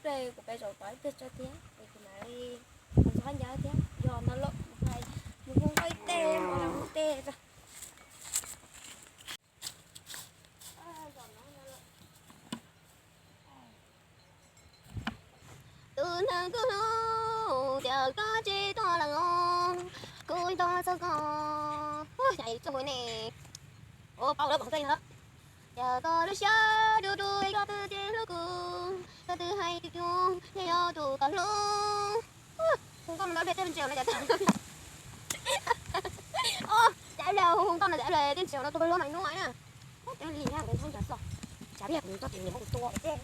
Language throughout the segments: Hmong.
Kuv peb zaum tod ib pliag tso thiab es kuv mam li mus ntxov qab ncauj thiab. Yog no lawm kuv hais mus hu nkauj ib teg, mus hu teg. Tus neeg kuv hlub, cas koj tsis tuaj lawm os, kuv ntog txog koj. Ua cas txog ne, ua paub lawm, cas koj lub siab dub dub, koj twb tsis hlub kuv, koj twb hais tias kuv yog tus koj hlub. Hu nkauj no ntau pliag tej ntsis no cas, cas ib pliag hu nkauj no cas ib pliag tej ntsis no tus koj hlub mas ib hnub na. Ua cas li na, kuv ntxhab ncaws xwb, cas ib pliag kuv txoj kev niam muab kuv tua thiab.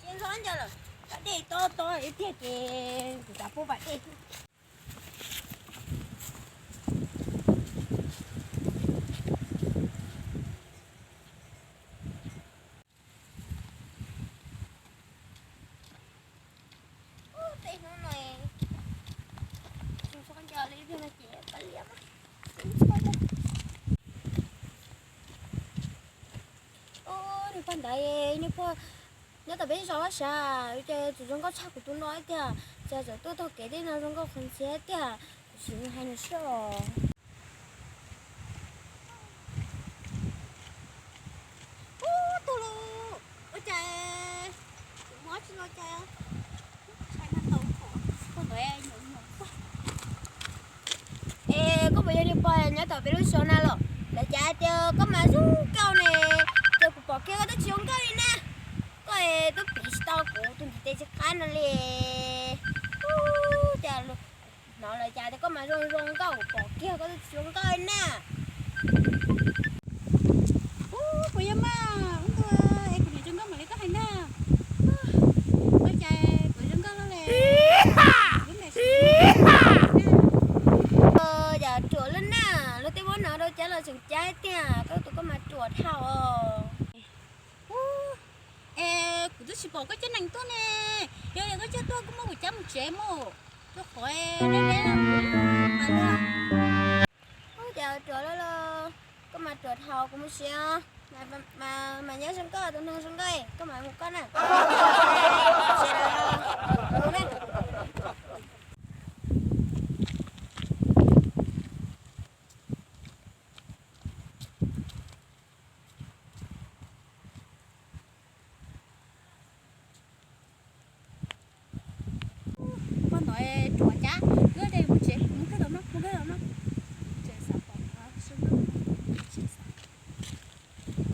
Tsis ntxhov ncaws lawm, pas dej tob tob ib pliag ces kuv rov pub pas dej. Tej hnub no tsis ntxhov ncaws li, ib pliag no ces pas liam. Niag pog ntawd, niag pog nyob tom peb zos sav, ces txawm zoo nkauj tshaj kuv tus no tiag, ces txawm tuaj taug kev tej no zoo nkauj qhov ntxhias tiag, kuv sim hais nws seb. Ub, tuag lawm, ua cas kuv muab tsis los cas. Es koj puas yog niag pog nyob tom peb lub zos na los? Lawv cas hais tias koj mas zoo nkauj ne, ces kuv pom kiag koj twb tsis zoo nkauj li na. Koj twb piv tsis tau kuv tus ntiv tes tsis qab no li. Ub, cas hnov lawv cas tias koj mas zoo zoo nkauj, kuv pom kiag koj twb tsis zoo nkauj li na. Ub, puas yog mas ub ntuag, es kuv niam zoo nkauj npaum li koj hais na. Ua cas kuv zoo nkauj luaj li. Yam ruam lawm na, luag tej muab hnov rau cas los tseem cav tiag, koj tus koj mas ruam dhau os. Es kuv twb tsis pom koj cab nees tuaj ne, yog koj cab tuaj koj muab kuv cab mus tsev mus, rau qhov deb deb mas. Ub, cas ruam lawm los, koj mas ruam dhau, kuv mus tsev os. Mas nyob zoo koj tus neeg zoo nkauj, koj mam mus koj na.